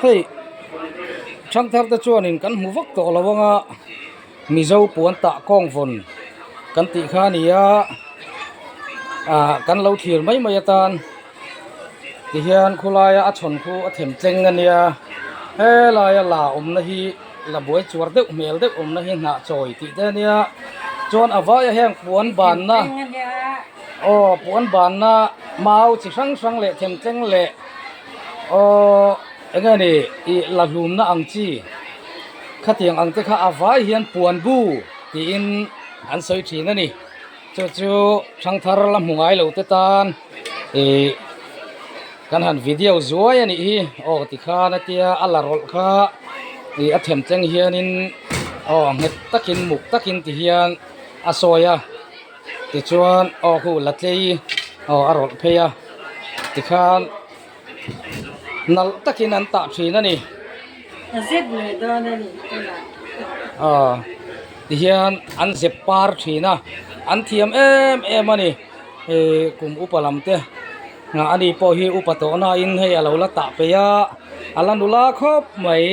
Hei thangthar te chuanin kan hmu vak tawh lo ang a mizo puan tah kawng vawn kan tih kha a ni a ah kan lo thlir mai mai atan tihian khawlaia a chhawn khu a them tleng a nia helaia la awmna hi la buai chuar deuh hmel deuh awmna hi hnah chawi tih te a nia chuan a vaiah hian puan banna aw puan banna mau chi hrang hrang leh them tleng leh Aww eng nge ni ih la hlumna ang chi khatiang ang te kha a vai hian puan bu tiin an sawi thin a ni chu chu thangthar la hmu ngai lo te tan ih kan han video zuai a nih hi aw tikhan a tia a la rawlh kha ih a them tleng hianin aw nghet takin muk takin ti hian a sawi a. Tichuan aw khu la tlei aw a rawlh phei a tikhan nalh takin an tah thin a ni. A zep leh dawn a ni tunah. Aw tihian an zep par thin a an thiam em em a ni ih kum upa lam te a ni pawh hi upa tawh nain hei a lo la tah peih a a la nula khawp mai.